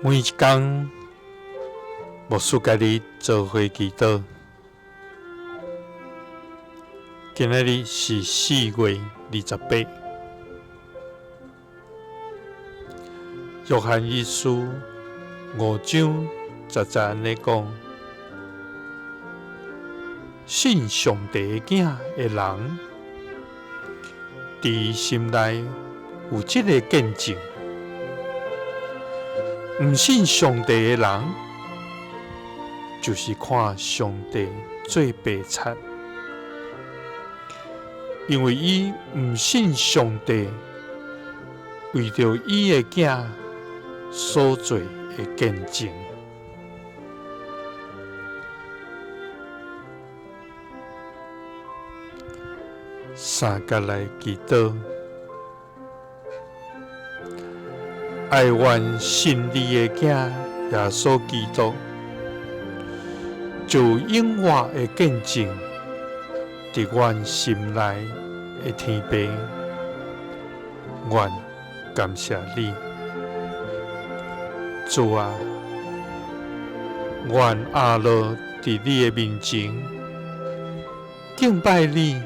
每一工，牧師佮你做伙祈禱。今仔日是4月28。約翰一書5章10節按呢講：信上帝囝的人，佇伊心內有這个見證。毋信上帝的人，就是看上帝做白賊，因為伊毋信上帝為著伊的囝所做的見證。三佮來祈禱。愛阮信你的囝耶穌基督，就永活的見證，佇阮心內的天父，阮感謝你，主啊，阮阿落佇你的面前敬拜你，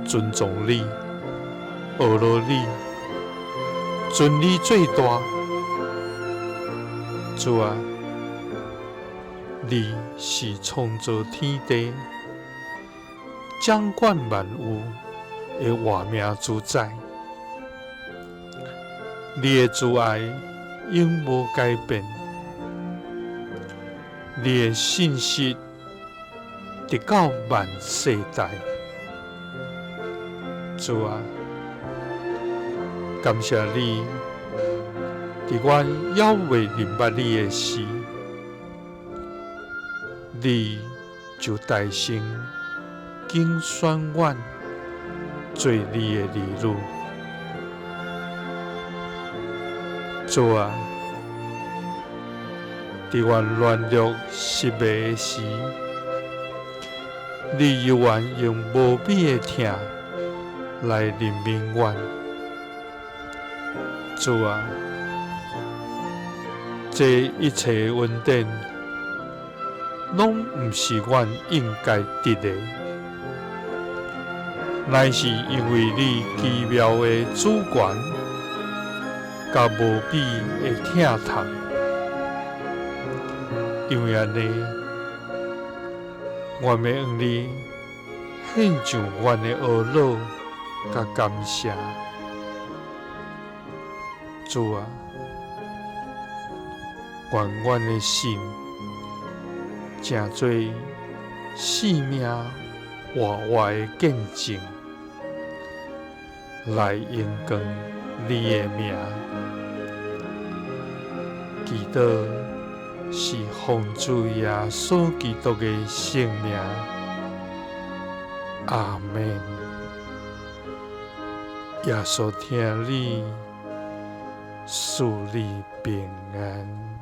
尊重你，阿羅你。尊你做大，主啊，你是創造天地、掌管萬有的活命主宰，你的慈愛永無改變，你的信實直到萬世代，主啊。感謝你，佇阮猶未認捌你的時，你就代先揀選阮做你的兒女。主啊，佇阮軟弱失迷的時，你猶原用無比的疼來憐憫阮。主啊，這一切恩典，攏毋是阮應該得的，乃是因為你奇妙的主權，佮無比的疼痛。因為按呢，阮欲向你獻上阮的懊惱佮感謝。主啊，願阮的信成做生命活活的見證，來榮光你的名。祈禱是奉主耶穌基督的聖名。阿們。耶穌疼你。賜你平安。